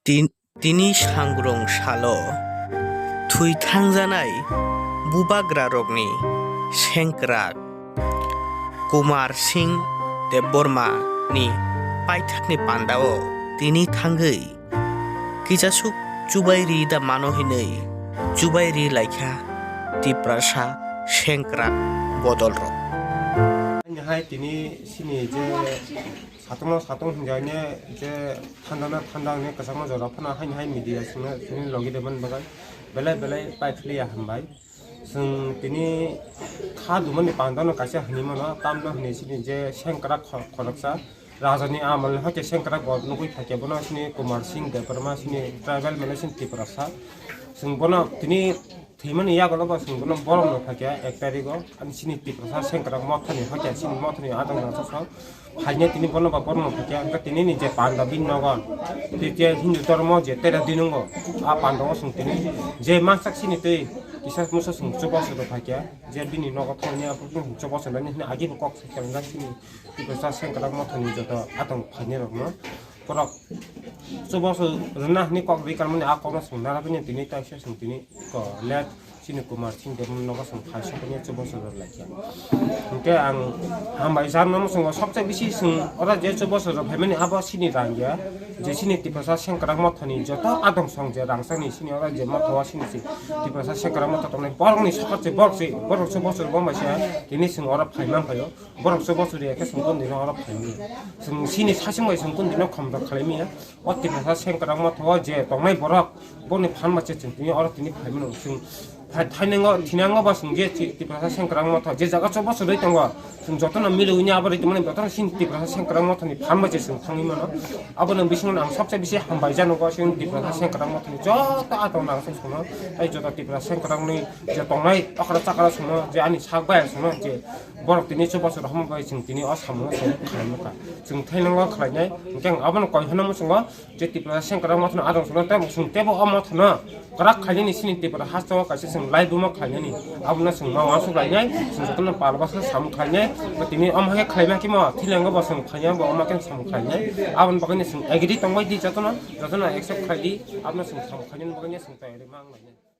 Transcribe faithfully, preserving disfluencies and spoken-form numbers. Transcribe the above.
Tin-, tini sangrong salo thwi thangjanai bubagrarokni sengkrak Kumar Singh Debbarma ni paithakni pandao tini thangwi kisasuk chubai ri da mano hinwi chubai ri laikha Tiprasa sengkrak bodolrok. Hai tini sini je Satung no satung hinjai ne je thanda no thanda hinwi kwchangma jora phano haini hai media songno sini logi de man bagai belai belai paithliya hambai. Chwng tini kha dumani panda no kaisa hinwi mano, tamno hinwi sini je sengkrak kho-, khoroksa rajani amal ni hoite sengkrak bo nugwi phaikhe bono sini Kumar Singh Debbarma sini tribal mane sini Tiprasa. Chwng bono tini Thwimani yagulo bo chwng bono borom rok phaikha ek tarikgo, ani chini Tiprasa sengkrak mothani hoite chini mothani adong rok sasao phaina tini bono ba borom rok phaikha, hwnkhe tini ni je panda bini nogo, tei je Hindu dhormo je tera dinungo, a panda o chwng tini je mansak chini tei kisa musa chwng chubachu rok phaikha, je bini nogo thangni aphuru chwng chubachu nani hwnwi agi bo kok sai khe wngjak chini Tiprasa sengkrak mothani joto adong phainai rokno. Borok chubachu rwna hwnwi kok rwi kanmani a kokno chwng narwknai tini taisa chwng tini ko let chini Kumar Singh Debbarma nogo chwng phai sokni chubachu rw laikha. Hwnkhe ang hambai jarno mwswngo sobse bisi chwng oro je chubachu rw phaimani abo chini rang ya je chini Tiprasa sengkrak mothani joto adong song je rangchakni chini oro je motha o chini si Tiprasa sengkrak motha tongnai borokni sokar se borok se borok chubachu rw bai se tini chwng oro phaima phaio. Borok chubachu rw khe chwng kundino oro phaimani. Chwng chini sasing bai chwng kundino khomjak khlaimaya. O Tiprasa sengkrak motha o je tongnai borok, boni phan bai se chwng tini oro tini phaimano. Chwng phai-, thainango, thinango ba chwng je Ti-, Tiprasa sengkrak motha je jaga chubachu rwi tongo, chwng jotono miliwi ni abo rwi tongmani jotono chini Tiprasa sengkrak mothani phan bai se chwng thangwi mano. Abono bisingo ang sobse bisi hambai jano go chwng Tiprasa sengkrak mothani joto a tongnai ang se chwngno. Tei joto Tiprasa sengkrakni je tongnai okra chakra chwngno je ani sak bai chwngno je Borok tini chubachu rok hambai bai chwng tini o samung o chwng khlai nukha. Chwng thainango khlainai, hwnkhe ang abono koi hwnna muchungo je Tiprasa sengkrak mothano adong chwngno tei chwng teibo o mothano kwrak khlainani chini Tripura hasteo kaisa chwng laibuma khlainani. Abono chwng ma uansuk lainai, chwng jotono pal bwswk samung khlainai. Bo tini omo hai khe khlaima khe mo thilango bo chwng khlainai, bo omo khe samung khlainai. Aboni bagwino chwng agree tongbai di jotono, jotono accept khlai di, abono chwng samung khlainani bagwino chwng tayari ma wng lainai.